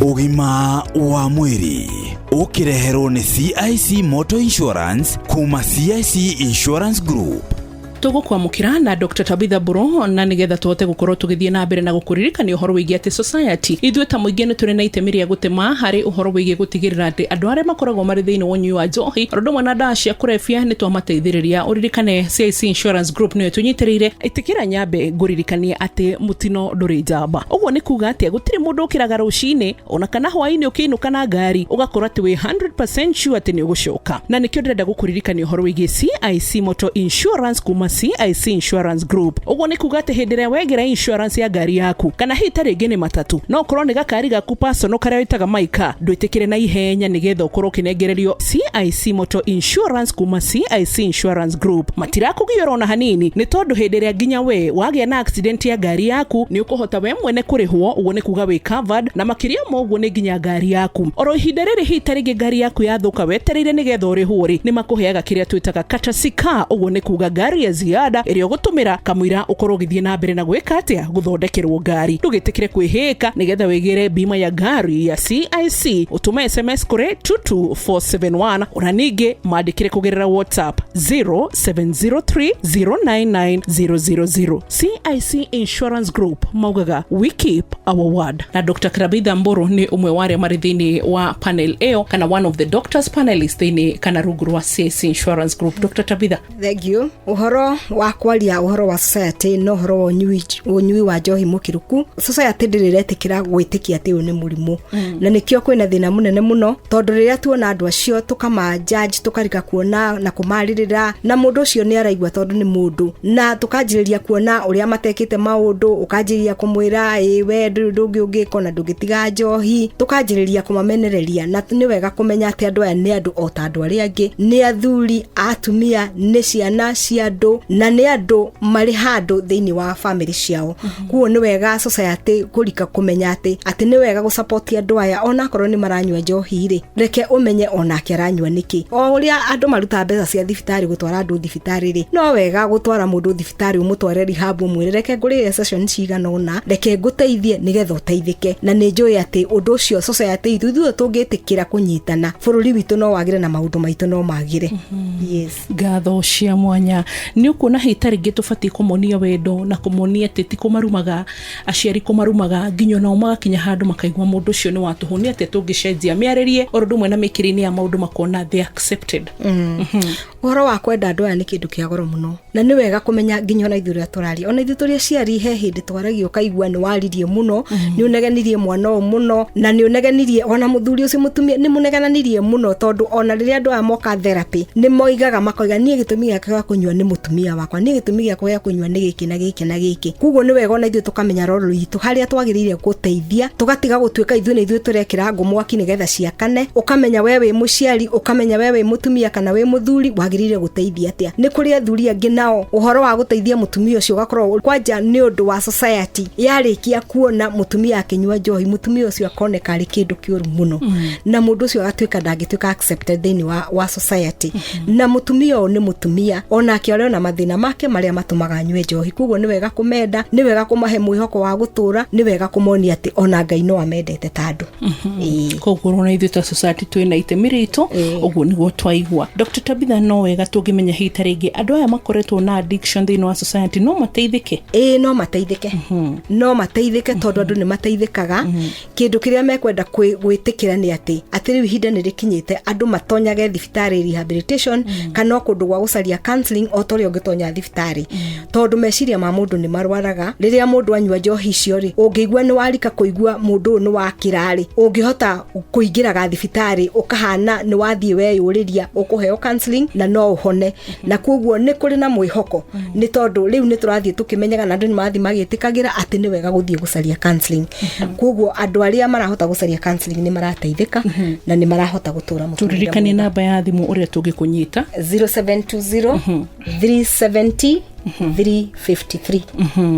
Ũgima wa mwĩrĩ ũkĩreherwo nĩ CIC Motor Insurance kuma CIC Insurance Group. Tũgũkwamũkĩra na Dr Tabitha Mbũrũ, na nĩgetha tũhote gũkorwo tũgĩthiĩ na mbere na gũkũririkania ũhoro wĩgiĩ atĩ society, ithuĩ ta mũingĩ, nĩ tũrĩ na itemi rĩa gũtema harĩ ũhoro wĩgiĩ gũtigĩrĩra atĩ andũ arĩa makoragwo marĩ thĩinĩ wa ũnyui wa njohi o ũndũ ũmwe na ndawa cia kũrebia nĩ twamateithĩrĩria. Ũririkane CIC Insurance Group nĩyo ĩtũnyitĩrĩire. Ĩtĩkĩra nyambe ngũririkanie atĩ mũtino ndũrĩ njamba. Ũguo nĩ kuga atĩa? Gũtirĩ mũndũ ũkĩraga rũcinĩ ona kana hwaĩ-inĩ ũkĩinũka na ngari ũgakorwo atĩ wĩ 100% sure atĩ nĩ ũgũcoka, na nĩkĩo ndĩrenda gũkũririkania ũhoro wĩgiĩ CIC Motor Insurance kuma CIC Insurance Group. Ũguo nĩ kuga atĩ hĩndĩ ĩrĩa wegĩra insurance ya ngari yaku, kana hihi ta rĩngĩ nĩ matatũ, no ũkorwo nĩ gakari gaku personal karĩa wĩtaga maika, ndwĩtĩkĩre na ihenya nĩgetha ũkorwo ũkĩnengererio CIC Motor Insurance kuma CIC Insurance Group. Matirakũgiũra ona hanini, nĩ tondũ hĩndĩ ĩrĩa nginya we wagĩa na accident ya ngari yaku, nĩ ũkũhota we mwene kũrĩhwo. Ũguo nĩ kuga wĩ covered, na makĩria ma ũguo nĩ nginya ngari yaku oro ihinda rĩrĩ hihi ta rĩngĩ ngari yaku yathũka wetereire nĩgetha ũrĩhwo rĩ, nĩ makũheaga kĩrĩa twĩtaga courtesy car. Ũguo nĩ kuga ngari ya ziada ĩrĩa ũgũtũmĩra kamũira ũkorwo ũgĩthiĩ na mbere na gwĩka atĩa, gũthondekerwo ngari. Ndũgĩtĩkĩre kwĩhĩka nĩgetha wĩgĩre bima ya ngari ya CIC. Ũtũme SMS kũrĩ 22471, ona ningĩ mandĩkĩre kũgerera WhatsApp 0703099000. CIC Insurance Group maugaga, "We keep our word." Na Dr Tabitha Mburu nĩ ũmwe wa arĩa marĩ thĩinĩ wa panel ĩyo, kana one of the doctors panelists thĩinĩ kana rungu rwa CIC Insurance Group. Dr Tabitha. Thank you. Ũhoro wa kwaria ũhoro wa society na ũhoro wa ũnyui wa njohi mũkĩrũku, society ndĩrĩ ĩretĩkĩra gwĩtĩkia atĩ ũyũ nĩ mũrimũ, na nĩkĩo kwĩna thĩna mũnene mũno, tondũ rĩrĩa tuona andũ acio tũkama judge, tũkarika kuona na kũmarĩrĩra, na mũndũ ũcio nĩ araigua tondũ nĩ mũndũ, na tũkanjĩrĩria kuona ũrĩa matekĩte maũndũ, ũkanjĩrĩria kũmwĩra, "Ĩ we ndũrĩ ũndũ ũngĩ ũngĩka ona ndũngĩtiga njohi," tũkanjĩrĩria kũmamenereria. Na nĩ wega kũmenya atĩ andũ aya nĩ andũ o ta andũ arĩa angĩ, nĩ athuri, atumia, nĩ ciana cia andũ, na nĩ andũ marĩ handũ thĩinĩ wa family ciao. Kuo nĩ wega society kũrika kũmenya atĩ nĩ wega gũsupport andũ aya onakorwo nĩ maranyua njohi rĩ, reke ũmenye onake aranyua nĩkĩ. O ũrĩa andũ marutaga mbeca cia thibitarĩ gũtwara andũ thibitarĩ rĩ, no wega gũtwara mũndũ thibitarĩ, ũmũtware rehab, ũmwĩre, "Reke ngũrĩre session cigana ũna, reke ngũteithie nĩgetha ũteithĩke." Na nĩ njũĩ atĩ ũndũ ũcio society itũ ithuĩ tũngĩtĩkĩra kũnyitana, bũrũri witũ no wagĩre na maũndũ maitũ no magĩre, yes. Ngatho cia mwanya. Nĩ ũkuona hihi ta rĩngĩ tũbatiĩ kũmonia wendo na kũmonia atĩ ti kũmarumaga, aciari kũmarumaga, nginya onao magakinya handũ makaigua mũndũ ũcio nĩ wa tũhũ? Nĩ atĩa tũngĩcenjia mĩarĩrie o ũndũ ũmwe na mĩkĩre-inĩ ya maũndũ makona they accepted? Ũhoro wa kwenda andũ aya nĩ kĩndũ kĩa goro mũno, na nĩ wega kũmenya nginya ona ithuĩ ũrĩa tũraria, ona ithuĩ tũrĩ aciari, he hĩndĩ twaragia ũkaigua nĩ waririe mũno, nĩ ũnegenirie mwana ũyũ mũno, na nĩ ũnegenirie ona mũthuri ũcio, mũtumia, nĩ mũnegenanirie mũno, tondũ ona rĩrĩa andũ aya moka therapy nĩ moigaga, makoiga, "Niĩ gĩtũmi gĩakwa gĩa kũnyua nĩ mũtumia wakwa, niĩ gĩtũmi gĩakwa gĩa kũnyua nĩ gĩkĩ na gĩkĩ na gĩkĩ." Koguo nĩ wega ona ithuĩ tũkamenya roro itũ harĩa twagĩrĩire gũteithia, tũgatiga gũtuĩka ithuĩ nĩ ithuĩ tũrekĩra ngũ mwaki nĩgetha ciakane. Ũkamenya we wĩ mũciari, ũkamenya we wĩ mũtumia kana wĩ mũthuri, wagĩrĩire gũteithia atĩa. Nĩ kũrĩ athuri angĩ nao ũhoro wa gũteithia mũtumia ũcio ũgakorwo kwanja nĩ ũndũ wa society yarĩkia kuona mũtumia akĩnyua njohi, mũtumia ũcio akoneka arĩ kĩndũ kĩũru mũno, na mũndũ ũcio agatuĩka ndangĩtuĩka accepted thĩinĩ wa society. Na mũtumia ũyũ nĩ mũtumia onake arĩ ona mathĩna make marĩa matũmaga anyue njohi. Koguo nĩ wega kũmenda, nĩ wega kũmahe mwĩhoko wa gũtũra, nĩ wega kũmonia atĩ ona Ngai no amendete ta andũ. Ĩĩ. Koguo ona ithuĩ ta society twĩna itemi ritũ. Ũguo nĩguo twaigua Dr Tabitha. No wega tũngĩmenya hihi ta rĩngĩ andũ aya makoretwo na addiction thĩinĩ wa society no mateithĩke? Ĩĩ, no mateithĩke, no mateithĩke, tondũ andũ nĩ mateithĩkaga. Kĩndũ kĩrĩa mekwenda gwĩtĩkĩra nĩ atĩ rĩu ihinda nĩ rĩkinyĩte andũ matonyage thibitarĩ rehabilitation, kana o kũndũ gwa gũcaria counseling o ta ũrĩa ũngĩtonya thibitarĩ, tondũ meciria ma mũndũ nĩ marwaraga rĩrĩa mũndũ anyua njohi icio rĩ. Ũngĩigua nĩ warika kũigua mũndũ ũyũ nĩ wakĩra rĩ, ũngĩhota kũingĩraga thibitarĩ ũkahana nĩ wathiĩ weyũrĩria, ũkũheo counseling na no ũhone. Na koguo nĩ kũrĩ na mwĩhoko, nĩ tondũ rĩu nĩ tũrathiĩ tũkĩmenyaga na andũ nĩ marathiĩ magĩtĩkagĩra atĩ nĩ wega gũthiĩ gũcaria counseling. Koguo andũ arĩa marahota gũcaria counseling nĩ marateithĩka na nĩ marahota gũtũra mũtũrĩre Tũririkanie mwega. namba ya thimũ ũrĩa tũngĩkũnyita. 0720 370 353,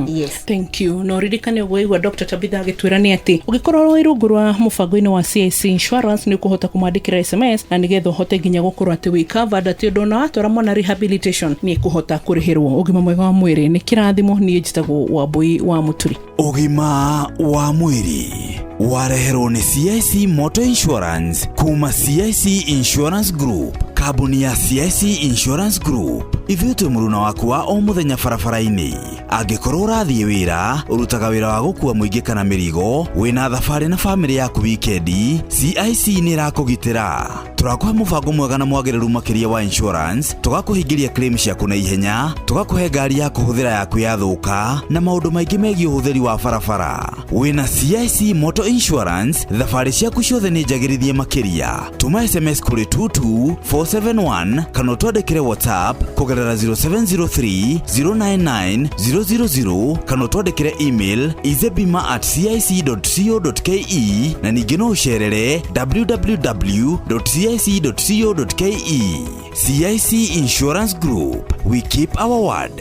yes. Thank you. Na ũririkane ũguo igua Dr Tabitha agĩtwĩra nĩ atĩ ũngĩkorwo wĩ rungu rwa mũbango-inĩ wa CIC Insurance, nĩ ũkũhota kũmwandĩkĩra SMS na nĩgetha ũhote nginya gũkorwo atĩ wĩ covered, atĩ ũndũ ona watwara mwana rehabilitation nĩ ekũhota kũrĩhĩrwo. Ũgima mwega wa mwĩrĩ nĩ kĩrathimo. Niĩ njĩtagwo Wambui wa Mũturi. Ũgima wa mwĩrĩ. Wareherwo nĩ CIC Motor Insurance kuma CIC Insurance Group. Kambuni ya CIC Insurance Group, ithuĩ twĩ mũruna waku wa o mũthenya barabara-inĩ. Angĩkorwo ũrathiĩ wĩra, ũrutaga wĩra wa gũkua mũingĩ kana mĩrigo, wĩna thabarĩ na bamĩrĩ yaku wikendi, CIC nĩ ĩrakũgitĩra. Tũrakũhe mũbango mwega na mwagĩrĩru makĩria wa insurance, tũgakũhingĩria claim ciaku na ihenya, tũgakũhe ngari ya kũhũthĩra yaku yathũka, na maũndũ maingĩ megiĩ ũhũthĩri wa barabara. Wĩna CIC Motor Insurance, thabarĩ ciaku ciothe nĩ njagĩrithie makĩria. Tũma SMS kũrĩ 22471 kana ũtwandĩkĩre WhatsApp kũgerera 0703 099 000 kana ũtwandĩkĩre email izebima@cic.co.ke, na ningĩ no ũcerere www.cic.co.ke. CIC Insurance Group, we keep our word.